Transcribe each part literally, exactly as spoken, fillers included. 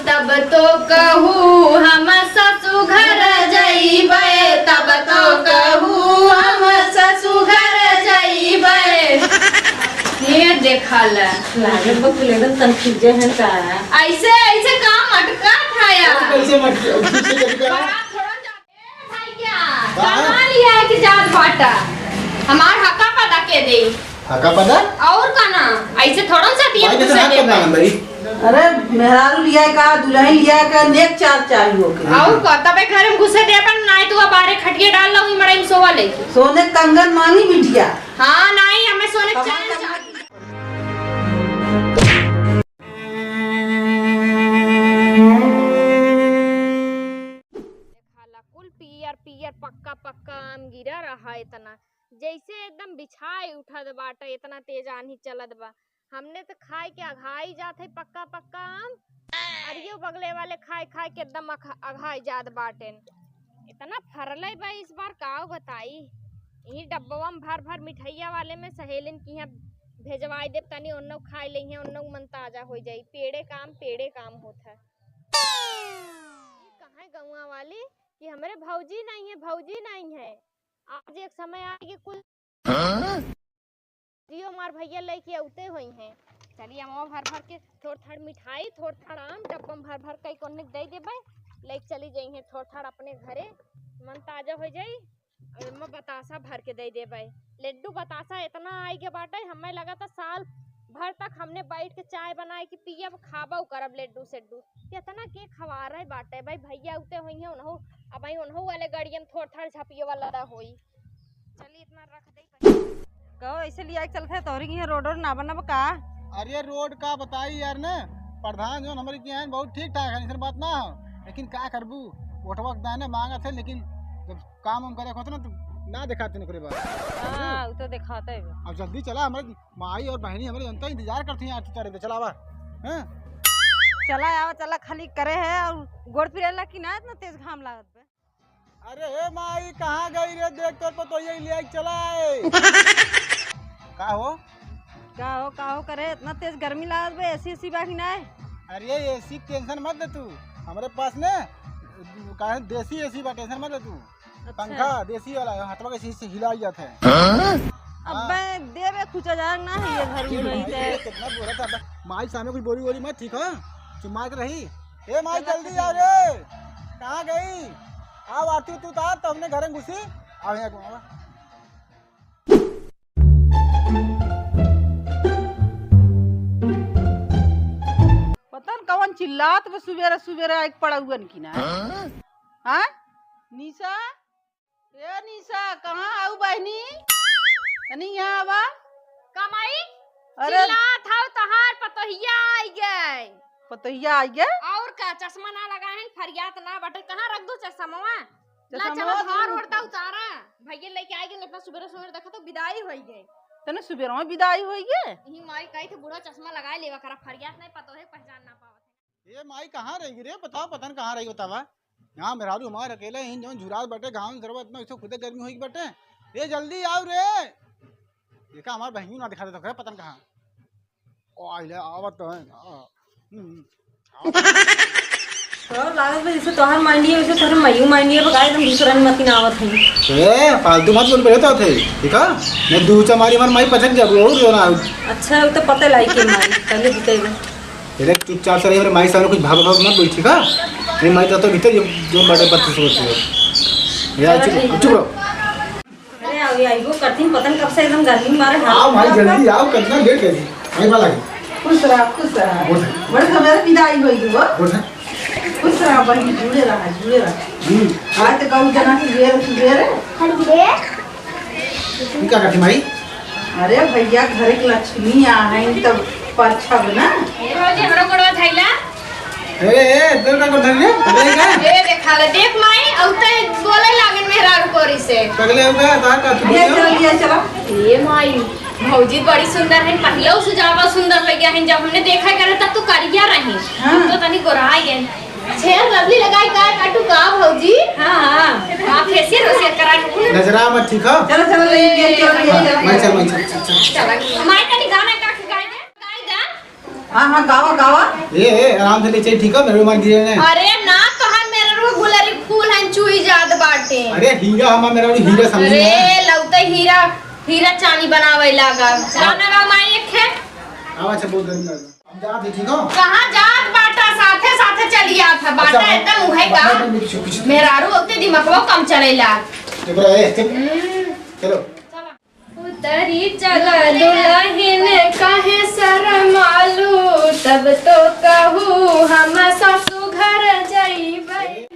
तब तो कहू हम ससु घर जइबे, तब तो कहू हम ससु घर जइबे। ये देखा ले। लागत बा कि एकदम confuse है का? ऐसे, ऐसे काम अटका था यार। कैसे मटके? पीछे करके आ। बड़ा थोड़ा जा-, ए भैया, का? कहाँ लिया है कि जात बाटा? हमार हका पता के दे। हका पता? और का ना? ऐसे थोड़ा सा दिया भाई, कैसे घुसा हाथ दे पकड़ा भाई। भाई? अरे, मेहरारू लिया का, दुल्हन लिया का, नेक चार चाहिए ओके। और का? तबे घर में घुसे दे अपन, नाई तू बाहरे खटिया डाल लो, ई मड़ई में सोवा ले। सोने कंगन मांगी बिटिया। हाँ, नाई, हमें सोने कमाल चार करना। चाहिए। देखा ला, कुल पियर पियर पक्का पक्का आम गिरा रहा इतना, जैसे एकदम बिछाए उठत बाटे, इतना तेज आन्ही चलत बा। हमने तो खाए के अघाई जात है पक्का पक्का आम, अरे यो बगले वाले खाए खाए के एकदम अघ-, अघाई जात बाटेन। इतना फरले बा इस बार, काव बताई। यही डब्बवा में भर भर मिठाइया वाले में सहेलिन की यहाँ भेजवाई देब, तनी उन्नो खाए लेइहें, उन्नो मन ताजा हो जाई। पेड़े काम, पेड़े काम होत है। ये कहाँ गौवा वाली कि हमरे भौजी नहीं है, भौजी नहीं है। आज एक समय आए कि कुल हाँ? जियो मार भैया लेके अउते होई हैं। चली अमवा भर भर के थोड़ थाड़ मिठाई, थोड़ थाड़ आम, डब्बा में भर भर के कोने दे देबे, लेके चली जाई हैं थोड़ थाड़ अपने घरे, मन ताजा हो जाई। और एमा बतासा भर के दे देबे, लड्डू बतासा इतना आई के बाटे, हमें लगा था साल भर तक हमने बैठ के चाय बनाए के पियब, खाबो करब लड्डू सेड्डू। कितना के खवा रहे बाटे भाई, भैया उते होई हैं उन्हों, अब भाई उन्हों वाले गड़ियन थोड़ थाड़ झपियो वाला दा होई। चली इतना रख दे। कहो, ऐसे लिया के चलत है, तोहरी के यहाँ रोड वोड ना बनब का? अरे, रोड का बताई यार ने, प्रधान जौन हमरे के यहाँ बहुत ठीक ठाक है, ऐसन बात ना हो, लेकिन का करबू, वोटवा के दाने मांगत है, लेकिन जब काम वाम करे के होत ना, तो ना देखाते ओकरे बाद। हाँ, उ तो देखाते है। अब जल्दी चला, हमरे माई और बहनी हमरे जनता इंतजार करती हैं, आज तू चले, चला आवा। हैं? चला आवा, चला, खाली करे है और गोड़ पिराला कि ना, इतना तेज घाम लागत बे। अरे हे माई, कहाँ गई रे? देख तोर पतोहिया के ले आई, चला आए। का हो? का हो, का हो करे? इतना तेज गर्मी लागत बे, एसी एसी बा कि नाय? अरे एसी के टेंशन मत ले तू, हमरे पास ने काहे देसी एसी बा, टेंशन मत ले तू। अच्छा। पंखा देसी वाला है, हथवा के सीट से हिलाई जात है। हाँ? अबे देबे खुचा जाग ना है ये घर में ये नहीं माई, ते। कितना बोला था, अबे माई सामने कुछ बोली बोली मत, ठीक है? चुप मार के रही। ए माई, चला जल्दी आ रे। कहाँ गई? आओ आरती, तू उतार, तो हमने घर में घुसी। आओ यहाँ घुमावा। पता न कवन चिल्लात बा सुबेरे सुबेरे आइके पड़उअन की ना। हाँ? हाँ? निशा? ए निशा, कहाँ आऊ बहिनी? तनी यहाँ आवा। का माई? अरे चिल्लात हौ तहार पतोहिया आई गए। पतोहिया आई गए? और का, चश्मा ना लगाए हैं, फरियात ना बटे, कहाँ रख दू चश्मवा? ला, चश्मा चला, तो भार दूर ओढ़ दा उतारा। भैया लेके आई गए, इतना सुबेरे सुबेरे देखा तो विदाई होई गए। तने सुबेरे में विदाई होई गए? यही माई कही थे, बूढ़ा चश्मा लगाए लेवा करा, फरियात नहीं पतोहे पहचान ना पावत है। ए माई, कहाँ रही रे? बताओ, पता न कहाँ रही, बतावा। यहाँ मेहरारू हमार अकेले ही जौन झुरात बाटे, घाम जरवा इतना, इसे खुदे गर्मी होई बाटे। ए जल्दी आओ रे। देखा, हमार बहिनी ना दिखा दे तो, पता न कहाँ। ओ, आइले, आवत तो है। आ, हम्म, आवत। तो लागत बा जैसे तोहार मांडी है, वैसे तोहरे माइयो मांडी है, बका एकदम दूसरा मती ना आवत है। ए, फालतू मत बोल, पहले तो थे, ठीक है? नहीं, दू चमारी हमार माई पचक जाबू, और जो ना। अच्छा, वो तो पता लाई के माई, पहले बताइए। अरे चुपचाप से रही, हमरे माई सामने कुछ भाव भाव मत बोल, ठीक है? ये माई तो, तो भीतर ये जो बड़े पत्थर से होती है। ये चुप, चुप रहो। अरे आओ, ये आइबो करती, पता नहीं कब से एकदम गर्मी मारे हाथ आओ माई, जल्दी आओ, कितना लेट है जी। माई वाला है। खुश रहा, खुश रहा। बोल। बड़े हमारे विदाई होई गई वो। बोल। खुश रहा बहिनी, जुड़े रहा, जुड़े रहा। हम्म। आज तो गऊ जना की बेर, की बेर है। हम बेर? ई का करती माई? अरे भैया, घर के लक्ष्मी आ हैं, तब परछब ना। ए भौजी, हमरो गोड़वा धइला। ए, ए, तू का कर धइले? पगले का? ए, देखा ले, देख माई, अब ते बोले लागन मेहरारू कोरी से। पगले हो गया, तार का तू ये बोलियो? चल, ये चला। ए माई, भौजी बड़ी सुंदर है, पहले से ज्यादा सुंदर लग गया है। जब हमने देखा करे तब तो करिया रही, हाँ। अब तो तनी गोराई है। छेर रबली लगाई का काटू का भौजी? हाँ, हाँ। आप फेसियल वेसियल करा के ना। नजरा मत, ठीक है? चलो, चलो, ले, ले, चलो, ले, हाँ, चलो। मैं चल, मैं चल, चल, चल। चलो, माई तनी गाना गा के गाई दे। गाई दा। हाँ, हाँ, गावा, गावा। ए, ए, आराम से ले चल, ठीक है? मेरे रुमाल गिरे ने। अरे ना, तोहार मेहरारू गुलरी फूल हन, चुई जात बाटे। अरे हीरा, हमार मेहरारू हीरा समझी अरे, ना। लौटे हीरा, हीरा चानी बनावे लागा। गाना गा माई एक है। हाँ, अच्छा, बहुत गर्मी लगा। हम जात है, ठीक हो? कहाँ जात बाटा? साथे, साथे चली आत है। बाटा अच्छा, एकदम उहे का। बाटा में कुछ, कुछ मेहरारू होते दिमागवा कम चलेला। चुप रहे, चुप। हम्म। चलो। उतरी चला दुलहिन, काहे शरमालू, तब तो कहू हम ससु घर जइबै।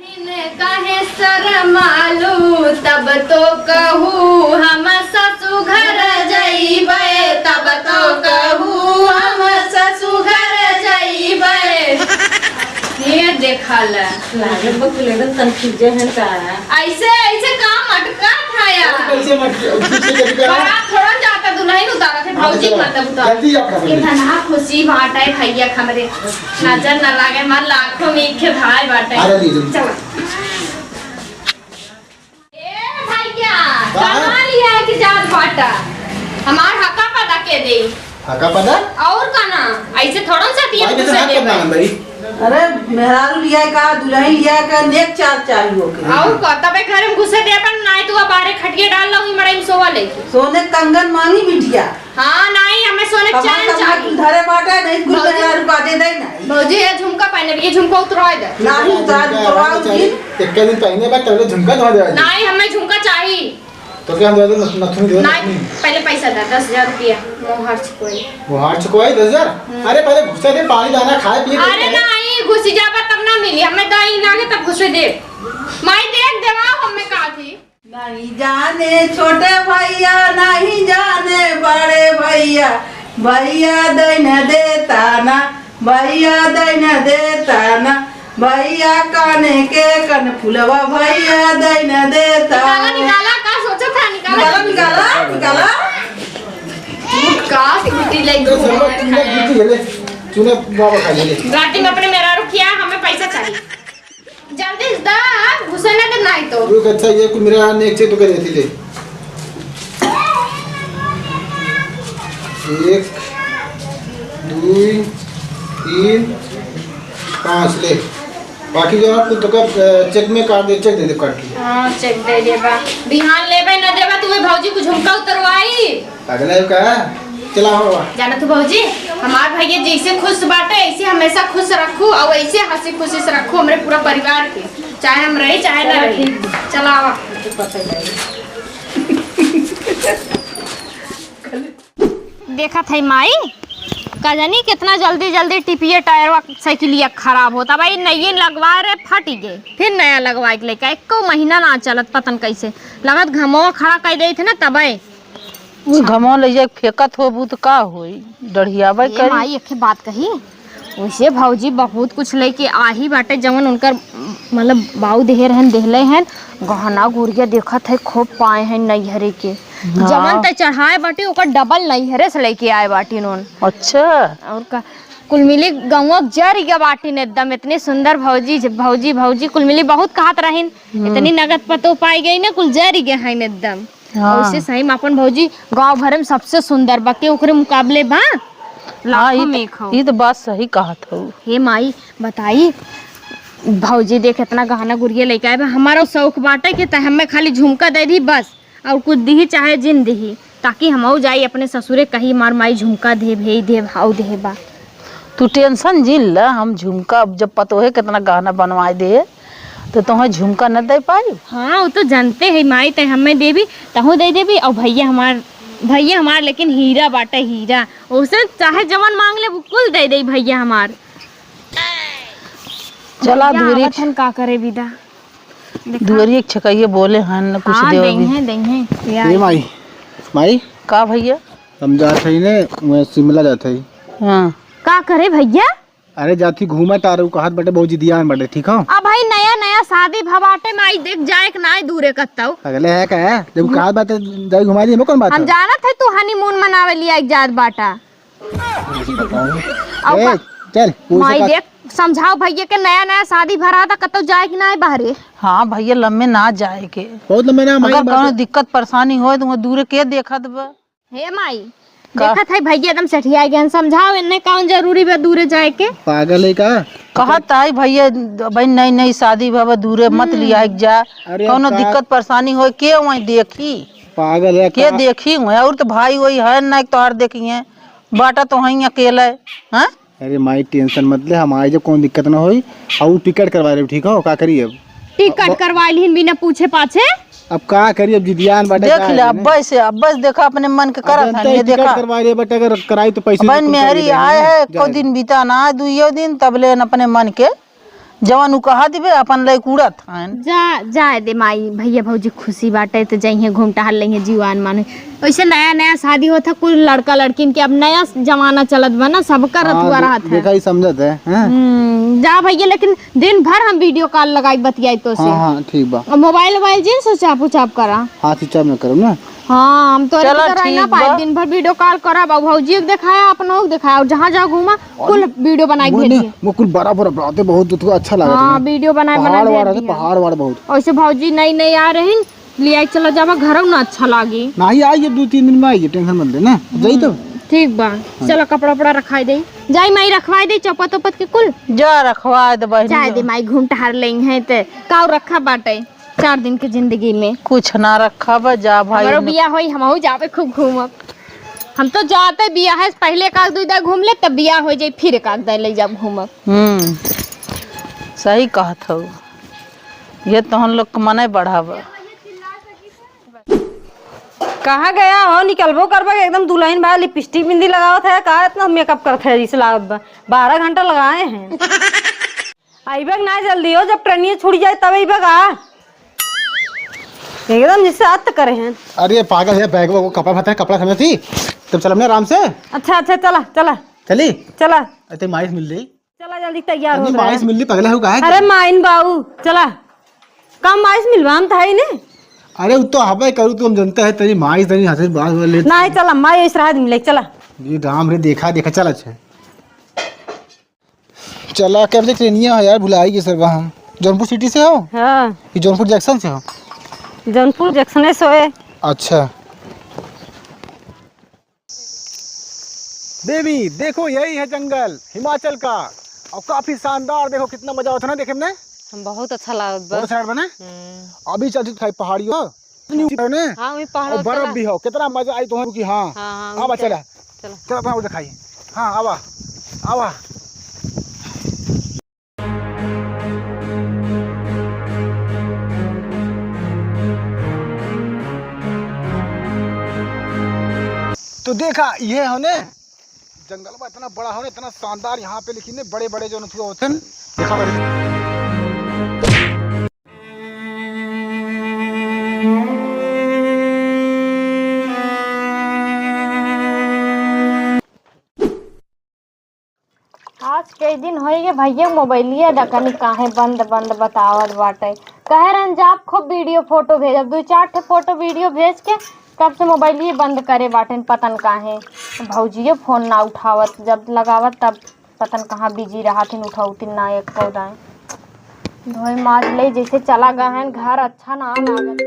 काहे शरमालू, तब तो कहू हम ससु घर जइबै, तब तो कहू हम ससु घर जइबै। ये देखा ले। लागत बा कि एकदम confuse है का? ऐसे, ऐसे का मटका था यार? कैसे मटका? पीछे करके आ। बारात थोड़ा जाता, दुलहिन उतारा थे, हाँ, भौजी चलो। मतलब उतारा। जल्दी जाओ, जल्दी। इतना खुशी बाटे भैया हमरे, नजर न लागे, हमार लाखों में एक भाई बाटे। आ, जल्दी, जल्दी। चलो। ए भैया, का? कहाँ लिया के जात बाटा? हमार हका पता के दे। हका पता? और का ना? ऐसे थोड़ा सा दिया भाई, तुझे हाथ दे पता पाए। ना भाई। अरे, मेहरारू लिया का, दुलहिन लिया का, नेक चार चाहिए ओके। और का? तबे घर में घुसे दे अपन, नाई तू बाहरे खटिया डाल लो, ई मड़ई में सोवा लेके। सोने कंगन मांगी बिटिया। हाँ, नाई, हमें सोने कमर चान कमर चाहिए। कुल धरे बाटे, नहीं कुल भौजी, मेहरारू का दे दे ना। भौजी, ये झुमका पहने, ये झुमका उतरवा दे। नहीं, उतार, उतरवाओ जी। एक दिन पहने बा, तब झुमका धो दे। नहीं, हमें झुमका चाहिए। तो क्या हम दे दे, नथ-, नथुनी दे दे, नहीं, नथुनी। पहले पैसा दे, दस हजार रुपया, मोहार चुकोई। मोहार चुकोई, दस हजार? हम्म। अरे, पहले घुसे दे, पानी दाना खाए, पिए, अरे, नहीं, घुसी जाबा तब ना मिली, हमें दही ना आगे तब घुसे दे। माई देख देवा, हमें का थी। नहीं जाने छोटे भैया, नहीं जाने बड़े भैया, भैया दैन देता ना, भैया दैन देता ना, भैया काने के कन फुलवा, भैया दैन देता निकाला, ना। निकाला, का सोचा था, निकाला। निकाला, निकाला, निकाला। का गुटी ले तो घूमे सब चूना खाए। गिट्टी ले, चूना बाबा खा ले। राती में अपने मेहरारू किया, हमें पैसा चाहिए। जल्दी से दा, घुसे ना दे नाई तो। रुक, अच्छा, ये कुल मेरे यहाँ नेक से तो कर देती ले। एक, दुई, तीन, पाँच ले। बाकी जो है कुल तो का, अ, चेक में काट दे, चेक दे दे काट के। हाँ, चेक दे देबा। बिहान लेबे ना देबा, तू भौजी को झुमका उतरवाई। अगला ही का? चला हो। जाना तू भौजी, हमार भैया जैसे खुश बाटे, ऐसे हमेशा खुश रखू और ऐसे हंसी खुशी से रखू हमरे पूरा परिवार के, चाहे हम रही चाहे ना रही। चला आवा। देखत है माई, का जानी कितना जल्दी जल्दी टिपिया टायरवा साइकिलिया खराब होता। भाई नये लगवा रे, फट गए, फिर नया लगवा के लेके, एको महीना ना चलत, पतन कैसे लगत घमवा खड़ा कर देत है ना तबे। उ घमवा ले जाके फेंकत होबू त का होई? डढ़ियाबे ए करी। माई, एक ठे बात कही, वैसे भौजी बहुत कुछ लेके आही बाटे, जवन उनकर, मतलब, बाऊ देहे रहन, देहले हन, गहना गुरिया देखत है, खूब पाए हैं नैहरे के। हाँ। जवन ते चढ़ाए बाटी, ओकर डबल नैहरे से लेके आए बाटी नोन। अच्छा। और का, कुल मिली गौवा जर गया बाटी ने एकदम, इतनी सुंदर भौजी, भौजी, भौजी, कुल मिली बहुत कहत रहिन, हम्म। इतनी नगद पतो पाई गई ना, कुल जर गए हैं एकदम। हाँ। वैसे सही में अपन भौजी गाँव भर में सबसे सुंदर बा, के ओकरे मुकाबले बा? हाँ, लाखों ई त, में एक हो। ई त बात सही कहत हो। हे माई, बताई, भौजी देख इतना गहना गुरिया लेके आए बा, हमारो शौक बाटे कि त हमें खाली झुमका दे दी बस, और कुछ दिही चाहे जिन दिही, ताकि हमहू जाई अपने ससुरे कही मार माई झुमका दे, भेई दे, भाव दे बा। तू टेंशन जिन ल, हम झुमका जब पतोहे कितना गहना बनवाए दे, तो तोहे झुमका न दे पाई? हाँ, वो तो जानते है माई, ते हमें देबी, तहूँ दे देबी, और भैया हमार, भैया हमार लेकिन हीरा बाटे, हीरा, ओसे चाहे जवन मांग ले, वो कुल दे दे भैया हमार। चला भैया दूरी। आवत हन, का करे विदा? देखा। दुआरी एक छकैया बोले हन, कुछ हाँ, देवे भी। देंगे, देंगे। ए माई, माई। का भैया? हम जात हई ने, वहाँ शिमला जात हई। हाँ। का करे भैया? अरे जाती घूमत आ रहू, कहत बाटे बहुत जिदियान बाटे, ठीक हो? अब भाई नया नया शादी भवाटे में आई, देख जाए के ना दूरे कत्ताऊ। अगले है का है? जब कहत बाटे जाई घुमा दी, हमें कौन बात हम है? जानत है तू honeymoon मनावे लिया एक जात बाटा। अब ए, का? चल, वो माई सब देख, समझाओ भैया के नया नया शादी भरा था, कत्तो जाए के ना है बाहरे। हाँ भैया, लम्बे ना जाए के। बहुत लम्बे ना, माई अगर बात कौनो है। दिक्कत परेशानी होए तो वहाँ दूरे के देखत बा। हे माई, का? देखत है भैया एकदम सठिया गए, समझाओ इन्हें कौन जरूरी बा दूरे जाए के? पागल है का? कहत है भैया, भाई नई नई शादी भवा, दूरे मत हम्म। लिया के जा, अरे कौनो का? दिक्कत परेशानी होए के वहीं देखी? पागल है के का? देखी वहीं? और तो भाई वही है ना, तोहार देखी है, बाटा तो वहीं अकेले, हाँ? अरे माई, tension मत ले, हम आए जब कौन दिक्कत ना होई। और टिकट करवा रहे, ठीक हो, का करी अब? टिकट अब करवा लीन बिना पूछे पाछे। अब का करी, अब जिदियान बाटे देख का ले, है अब ना? बस, अब बस देखा अपने मन के अब करत जनता है, ही ये टिकट देखा। करवा रहे, but अगर कराई तो पैसे बहन बिल्कुल मेहरी चाहिए, आए है, है, को जाए। दिन बीता ना, दुइयो दिन, तब ले अपने मन के जवन उ कहा दिबे, अपन लइक उड़त हन। जा, जाए दे माई, भैया भौजी खुशी बाटे त जइहे घूम टहल लइहे जीवान माने। वैसे नया नया शादी होत है, कुल लड़का लड़किन के अब नया जमाना चलत बा ना, सबका हाँ, रतुआ दे-, रहत है। देखा ही समझत है, हैं? हम्म, जा भैया, लेकिन दिन भर हम video call लगाई बतियाई तो से। हाँ, हाँ, ठीक बा। और मोबाइल वोबाइल जिन switch off उचाप करा। हाँ, switch off में करब ना। हाँ, हम तोरे चलो, की तरह ठीक ना पाए, बा। दिन भर video call करब, अब भौजी के देखाया, अपनों के देखाया, और जहाँ जहाँ घूमा, कुल video बनाई के वो भेजिए। नहीं, वो कुल बड़ा बड़ा बातें बहुत तो अच्छा लगा हाँ, तुम्हें। Video बनाए, बनाए पहाड़ वाड़ भेज है, दिया। पहाड़ वाड़ बहुत। ऐसे भौजी नई नई आ रही, ले आई, चला जावा घर ना, अच्छा लागी। नहीं आई, ये दो तीन दिन में आई, tension मत ले ना। जाई तो? हम्म, ठीक बा। हाँ। चलो कपड़ा उपड़ा रखाई दे, जाई माई रखवाई दे चौपत उपत के कुल। जा रखवा दे बहिनी। चाहे दे माई घूम टहर लेंगे हैं ते काऊ रखा बाटे। चार दिन के जिंदगी में कुछ ना रखा बा, जा भाई, हमरो बियाह होई, हमहू जाबे खूब घूमब। हम तो जाते बियाह से पहिले एक आध दुई दाई घूम ले, तब बियाह हो जाई, फिर एक आध दाई ले जाब घूमब। हम्म, सही कहत हऊ, ये तोहन लोग के मने बढ़ावा। कहाँ गया हो, निकलबो करबा कि एकदम दुल्हन बा, लिपस्टिक बिंदी लगावत है, का इतना मेकअप करत है, जैसे लागत बा बारह घंटा लगाए हैं। अइबे के ना जल्दी हो, जब ट्रेनिया छूट जाए तब अइबे का? एकदम जैसे अत करे हैं। अरे पागल है, बैग वो कपड़ा भरता है, कपड़ा समझ थी, तब चलब ना आराम से। अच्छा, अच्छा, चला, चला। चली? चला। अरे माइस मिल रही। चला जल्दी तैयार हो तनी रहा माइस है। मिल रही, पगला हो का है अरे क्या? माइन बाऊ, चला। कम माइस मिलवा हम था ही ने। अरे वो तो हबे करू, तुम जनते हैं, तेरी माइस तनी हंसे बात बोल ले। नहीं, चला, माई इस राहत मिले, चला। ये राम रे, देखा, देखा, चला, अच्छा। चला, कब से ट्रेनिया है यार, भुलाई गए सर हम। जौनपुर सिटी से हो? हाँ। कि जौनपुर जंक्शन से हो? जौनपुर जंक्शन से होए। अच्छा। बेबी, देखो यही है जंगल हिमाचल का, और काफी शानदार। देखो कितना मजा आवत है ना देखे में। हम बहुत अच्छा लागत बा। बहुत अच्छा लागत बा ना? हम्म। अभी चलती दिखाई पहाड़ियों। हाँ, वही पहाड़ और बर्फ चला। भी हो, कितना मजा आई तुम्हें कि हाँ। हाँ, हाँ, अब वही चला। चला। चला, तुम्हें वो दिखाई। हाँ, आवा, आवा। तो देखा, ये होने जंगल में इतना बड़ा होने, इतना शानदार यहाँ पे, लेकिन बड़े बड़े जो नथुआ होते हैं, देखा बड़े। आज कई दिन होई गए भैया मोबाइलिया डकनी काहे बंद बंद बतावत बाटे। कहे रहन जाब खूब वीडियो फोटो भेजब, दू चार ठे फोटो वीडियो भेज के कब से मोबाइलिए बंद करे बाटेन पतन काहे। भौजियो फोन ना उठावत, जब लगावत तब पतन कहाँ बिजी रहत हिन, उठावतिन ना एक पौधा। धोए माज ले जैसे चला गए हैं घर, अच्छा ना लागत।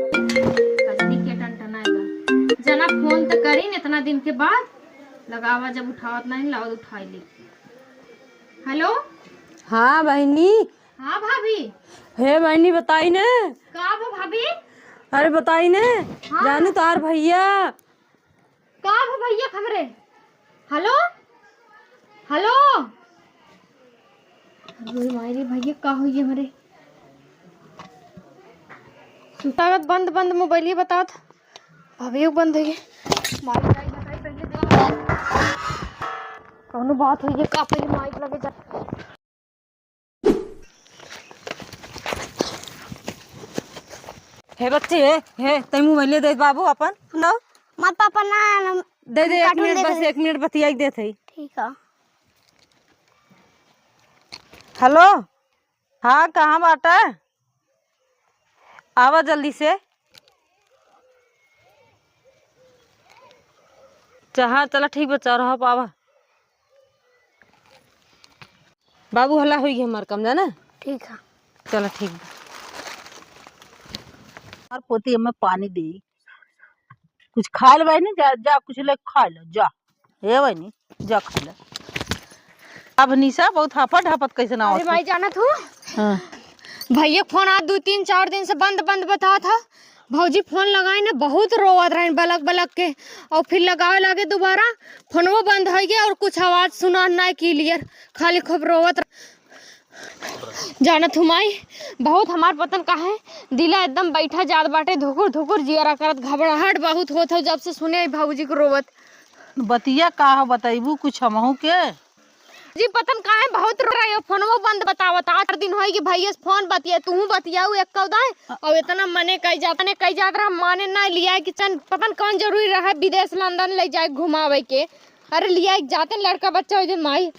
कजनी के टनटनाए बा। जना फोन त करीन इतना दिन के बाद, लगावा जब उठावत नहीं, लाओ उठाई ले। हेलो। हाँ बहिनी। हाँ भाभी। हे बहिनी बताई ने। का बा भाभी? अरे बताई ने। हाँ। जानू तोहार भैया। का बा भैया हमरे? हेलो। हेलो। अरे माई रे भैया का होई हमरे? सुतागत बंद बंद मोबाइलिए बतावत। भाभी बंद होई गए। माई जाई बताई पहले देख। कौनो बात होई है का पहले माइक लगे जा। हे बच्चे, हे, हे, तै मोबाइल दे बाबू अपन, लो। माँ पापा ना, ना, दे दे, एक cartoon मिनट, देखे बस दे। एक मिनट बतियाई देत है। ठीक है। हेलो, हाँ, कहाँ बाटा? आवा जल्दी से। च-, हाँ, चला ठीक बा, चौराहा पे आवा। बाबू, हल्ला होई गई हमार काम, जाना? ठीक है। चला ठीक बा। और पोती हमें पानी दे। कुछ खाए ले बहिनी, जा, जा, कुछ ले खा ले, जा। ए बहिनी, जा खा ले। अब निशा बहुत हाफत हाफत कैसे ना अरे आवत माई, हो। जानत हूँ, हाँ। भैया के फोन आज दू तीन चार दिन से बंद बंद बतावत ह। भौजी फोन लगाए न, बहुत रोवत रहन बलक बलक के, और फिर लगावे लागे दोबारा, फोनवो बंद होइ गए और कुछ आवाज सुना ना क्लियर, खाली खूब रोवत रह-। जानत हूँ माई, बहुत हमार पतन काहे दिला एकदम बैठा जात बाटे, धुकुर धुकुर जियरा करत, घबराहट बहुत होत हो जब से सुने आई भौजी के रोवत। बतिया का हो, बतैबू कुछ हमहू के? जी, पतन काहे बहुत रो रहे हो, फोनवो बंद बतावत। आठ दिन होई कि भैया से फोन बतिया, तूहू बतियाऊ एक कौदाय, और इतना मने कई जात, मने कई जात रहा, माने ना लिया कि चन, पतन कौन जरूरी रहा विदेश लंदन ले जाए घुमावे के। अरे लिया एक जाते लड़का बच्चा हो जे माई,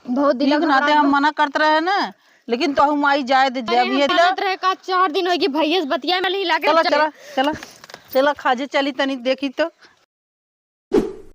बहुत दिल ठीक नाते घबरात हम बा। मना करत रहे ना, लेकिन तोहू माई जाए दे, अरे जब हम ये मानत रहे का चार दिन होई कि भैया से बतिया में नहीं लागे चला, चले। चला, चला, चला, खाजे चली तनी देखी तो।